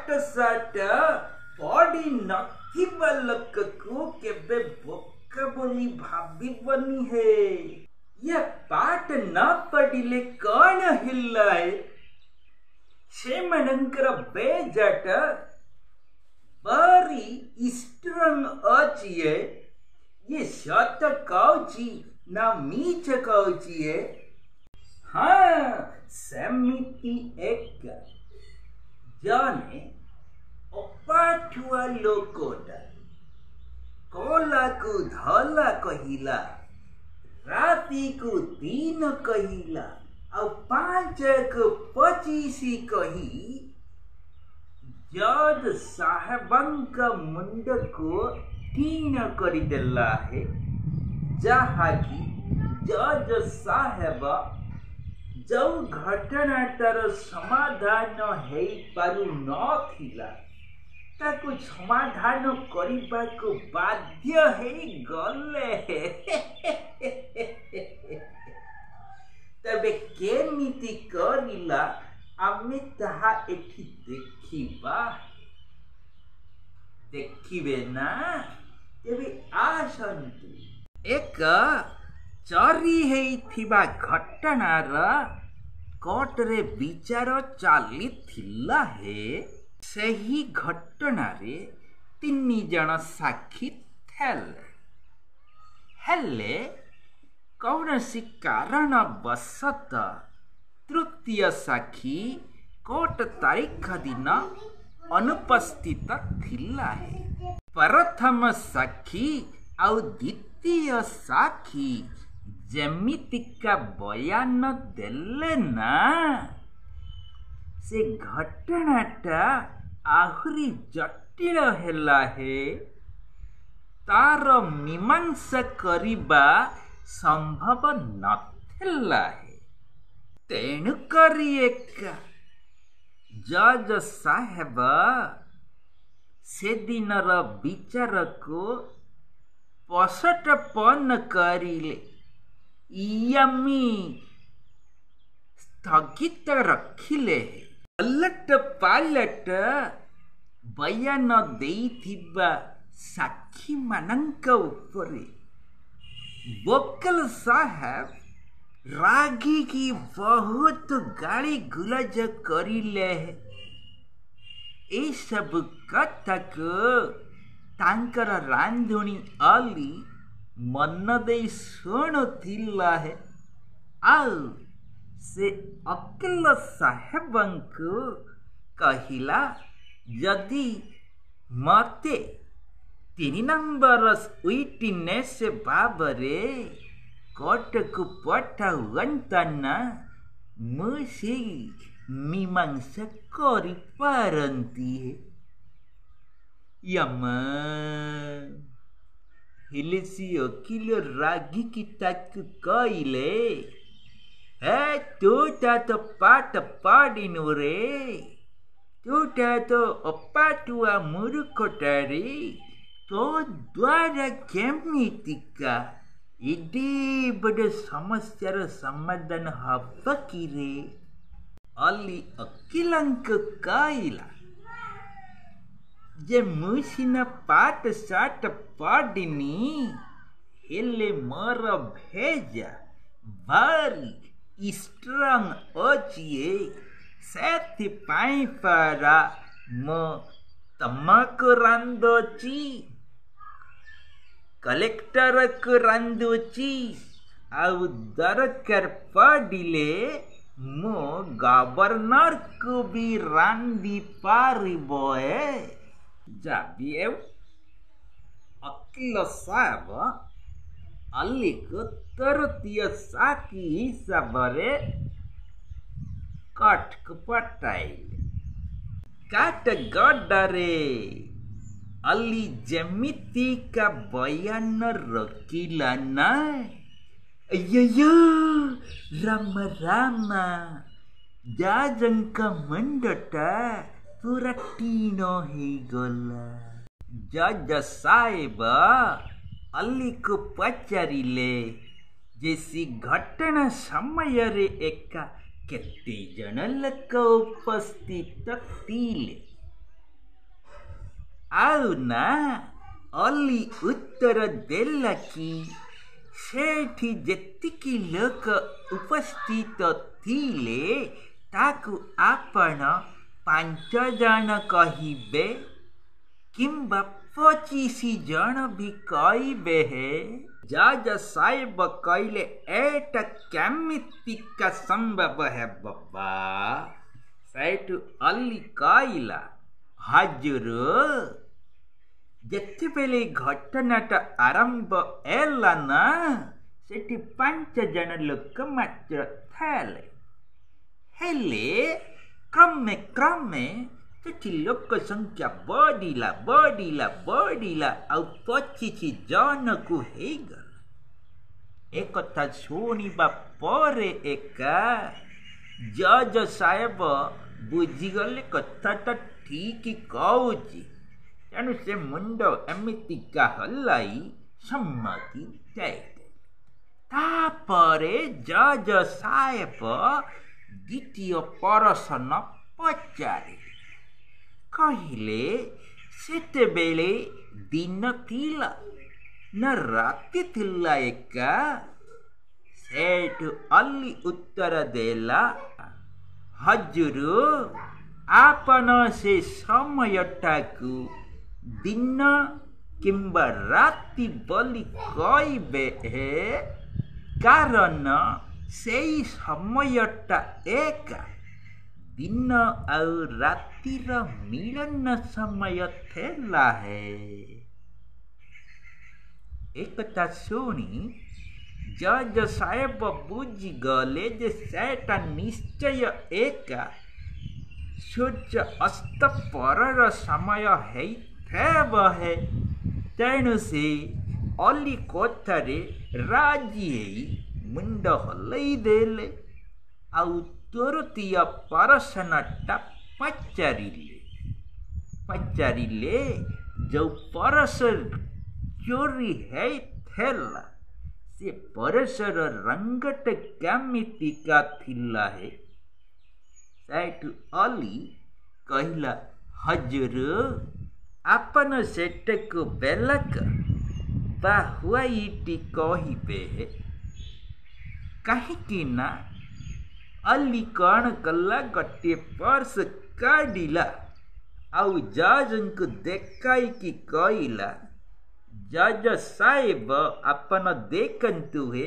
ପାଠ ସାଠ ପଢି ନଥିବା ଲୋକକୁ କେବେ ବୋକା ବୋଲି ଭାବିବନି ହେ। ଇଏ ପାଠ ନ ପଢିଲେ କଣ ହେଲା ହେ? ସେମାନଙ୍କର ବେଜଟ ଭାରି ଷ୍ଟ୍ରଙ୍ଗ ଅଛି ହେ। ଇଏ ସତ କହୁଛି ନା ମିଛ କହୁଛି ହେ? ହଁ, ସେମିତି ଏକ ଜଣେ ଅପାଠୁଆ ଲୋକଟା କଲାକୁ ଧଲା କହିଲା, ରାତିକୁ ଦିନ କହିଲା ଆଉ 5କୁ 25 କହି ଜଜ୍ ସାହେବଙ୍କ ମୁଣ୍ଡକୁ ଟିଣ କରିଦେଲା ହେ। ଯାହାକି ଜଜ୍ ସାହେବ ଯୋଉ ଘଟଣାଟାର ସମାଧାନ ହେଇପାରୁନଥିଲା, ତାକୁ ସମାଧାନ କରିବାକୁ ବାଧ୍ୟ ହେଇଗଲେ। ତେବେ କେମିତି କରିଲା, ଆମେ ତାହା ଏଠି ଦେଖିବା। ଦେଖିବେ ନା? ତେବେ ଆସନ୍ତୁ। ଏକ ଚୋରି ହେଇଥିବା ଘଟଣାର କୋର୍ଟରେ ବିଚାର ଚାଲିଥିଲା ହେ। ସେହି ଘଟଣାରେ 3 ଜଣ ସାକ୍ଷୀ ଥିଲେ, ହେଲେ କୌଣସି କାରଣବଶତଃ ତୃତୀୟ ସାକ୍ଷୀ କୋର୍ଟ ତାରିଖ ଦିନ ଅନୁପସ୍ଥିତ ଥିଲା ହେ। ପ୍ରଥମ ସାକ୍ଷୀ ଆଉ ଦ୍ୱିତୀୟ ସାକ୍ଷୀ ଯେମିତିକା ବୟାନ ଦେଲେ ନା, ସେ ଘଟଣାଟା ଆହୁରି ଜଟିଳ ହେଲା ହେ। ତାର ମୀମାଂସା କରିବା ସମ୍ଭବ ନଥିଲା ହେ। ତେଣୁ କରି ଏକା ଜଜ ସାହେବ ସେଦିନର ବିଚାରକୁ ପସଟପନ କରିଲେ, ୟମି ସ୍ଥଗିତ ରଖିଲେ। ଓଲଟ ପାଲଟ ବୟାନ ଦେଇଥିବା ସାକ୍ଷୀମାନଙ୍କ ଉପରେ ବକଲ ସାହେବ ରାଗିକି ବହୁତ ଗାଳି ଗୁଲଜ କରିଲେ। ଏସବୁ କଥାକୁ ତାଙ୍କର ରାନ୍ଧୁଣୀ ଅଲି ମନ ଦେଇ ଶୁଣୁଥିଲା ହେ। ଆଉ ସେ ଅକିଲ ସାହେବଙ୍କୁ କହିଲା, ଯଦି ମତେ 3 ନମ୍ବର ୱିଟନେସ୍ ଭାବରେ କୋର୍ଟକୁ ପଠାହୁଅନ୍ତା ନା, ମୁଁ ସେଇ ମୀମାଂସା କରିପାରନ୍ତି। ୟମା, ହେଲେ ସେ ଓକିଲ ରାଗିକି ତାକୁ କହିଲେ, ହେ, ତୁଟା ତ ପାଠ ପଢ଼ିନୁ ରେ, ତୁଟା ତ ଅପାଠୁଆ ମୂର୍ଖଟାରେ, ତୋ ଦ୍ୱାରା କେମିତିକା ଏଡେ ବଡ଼ ସମସ୍ୟାର ସମାଧାନ ହବ କି ରେ? ଅଲି ଓକିଲଙ୍କୁ କହିଲା ଯେ ମୁଁ ସିନା ପାଠ ସାଠ ପଢ଼ିନି, ହେଲେ ମୋର ଭେଜା ଭାରି ଷ୍ଟ୍ରଙ୍ଗ ଅଛି। ସେଥିପାଇଁ ପରା ମୁଁ ତମକୁ ରାନ୍ଧୁଛି, କଲେକ୍ଟରକୁ ରାନ୍ଧୁଛି, ଆଉ ଦରକାର ପଡ଼ିଲେ ମୁଁ ଗଭର୍ଣ୍ଣରକୁ ବି ରାନ୍ଧି ପାରିବ। ଏ ଯାବି ହେଉ, ଓକିଲ ସାହେବ ଅଲିକୁ ତୃତୀୟ ସାକ୍ଷୀ ହିସାବରେ କୋର୍ଟକୁ ପଠାଇଲେ। କାଠଗଡ଼ାରେ ଅଲି ଯେମିତିକା ବୟାନ ରଖିଲା ନା, ଅಯ್ୟୋ ରାମ ରାମ, ଜଜଙ୍କ ମୁଣ୍ଡଟା ପୁରା ଟିଣ ହେଇଗଲା। ଜଜ ସାହେବ ଅଲିକୁ ପଚାରିଲେ ଯେ ସେ ଘଟଣା ସମୟରେ ଏକା କେତେ ଜଣ ଲୋକ ଉପସ୍ଥିତ ଥିଲେ? ଆଉ ନା ଅଲି ଉତ୍ତର ଦେଲା କି ସେଠି ଯେତିକି ଲୋକ ଉପସ୍ଥିତ ଥିଲେ ତାକୁ ଆପଣ 5 ଜଣ କହିବେ କିମ୍ବା 25 ଜଣ ବି କହିବେ ହେ। ଜଜ ସାହେବ କହିଲେ, ଏଟା କେମିତିକା ସମ୍ଭବ ହେବ ବା? ସେଇଠୁ ଅଲି କହିଲା, ହଜୁର, ଯେତେବେଳେ ଘଟଣାଟା ଆରମ୍ଭ ହେଲା ନା, ସେଠି 5 ଜଣ ଲୋକ ମାତ୍ର ଥିଲେ। ହେଲେ କ୍ରମେ କ୍ରମେ ସେଠି ଲୋକ ସଂଖ୍ୟା ବଢ଼ିଲା, ବଢ଼ିଲା, ବଢ଼ିଲା ଆଉ 25 ଜଣକୁ ହେଇଗଲା। ଏକଥା ଶୁଣିବା ପରେ ଏକା ଜଜ ସାହେବ ବୁଝିଗଲେ କଥାଟା ଠିକ କହୁଛି। ତେଣୁ ସେ ମୁଣ୍ଡ ଏମିତିକା ହଲାଇ ସମ୍ମତି ଦେଇଦେଲେ। ତାପରେ ଜଜ ସାହେବ ଦ୍ୱିତୀୟ ପରସନ ପଚାରିଲେ, କହିଲେ, ସେତେବେଳେ ଦିନ ଥିଲା ନା ରାତି ଥିଲା ଏକା? ସେଠୁ ଅଲି ଉତ୍ତର ଦେଲା, ହଜୁର, ଆପଣ ସେ ସମୟଟାକୁ ଦିନ କିମ୍ବା ରାତି ବୋଲି କହିବେ ହେ, କାରଣ ସେଇ ସମୟଟା ଏକା ଦିନ ଆଉ ରାତିର ମିଳନ ସମୟ ଥିଲା ହେ। ଏକଥା ଶୁଣି ଜଜ ସାହେବ ବୁଝିଗଲେ ଯେ ସେଟା ନିଶ୍ଚୟ ଏକା ସୂର୍ଯ୍ୟ ଅସ୍ତ ପରର ସମୟ ହେଇଥିବ ହେ। ତେଣୁ ସେ ଅଲି କଥାରେ ରାଜି ହେଇ ମୁଣ୍ଡ ହଲେଇ ଦେଲେ ଆଉ ତୃତୀୟ ପରସନଟା ପଚାରିଲେ। ପଚାରିଲେ, ଯୋଉ ପରସ ଚୋରି ହେଇଥିଲା ସେ ପରସର ରଙ୍ଗଟା କେମିତିକା ଥିଲା ହେ? ସେଇଠୁ ଅଲି କହିଲା, ହଜୁର, ଆପଣ ସେଟାକୁ ବେଲକ ବା ହ୍ୱାଇଟ୍ କହିବେ, କାହିଁକି ନା ଅଲି କ'ଣ କଲା, ଗୋଟିଏ ପର୍ସ କାଢ଼ିଲା ଆଉ ଜଜଙ୍କୁ ଦେଖାଇକି କହିଲା, ଜଜ ସାହେବ, ଆପଣ ଦେଖନ୍ତୁ ହେ,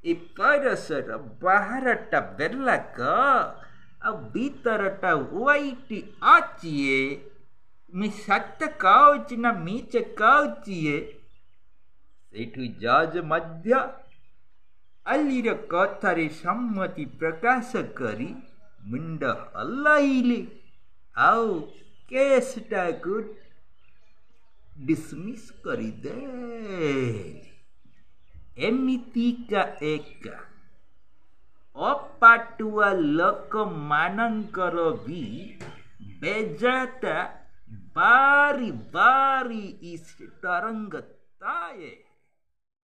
ଏ ପରସର ବାହାରଟା ବେଲାକ ଆଉ ଭିତରଟା ହ୍ୱାଇଟ୍ ଅଛି ଏ। ମୁଁ ସତ କହୁଛି ନା ମିଛ କହୁଛି ଏ? ସେଇଠୁ ଜଜ ମଧ୍ୟ ଅଲିର କଥାରେ ସମ୍ମତି ପ୍ରକାଶ କରି ମୁଣ୍ଡ ହଲାଇଲେ ଆଉ କେସ୍ଟାକୁ ଡିସମିସ୍ କରିଦେଲେ। ଏମିତିକା ଏକା ଅପାଟୁଆ ଲୋକମାନଙ୍କର ବି ବେଜାଟା ବାରି ବାରି ତରଙ୍ଗ ଥାଏ।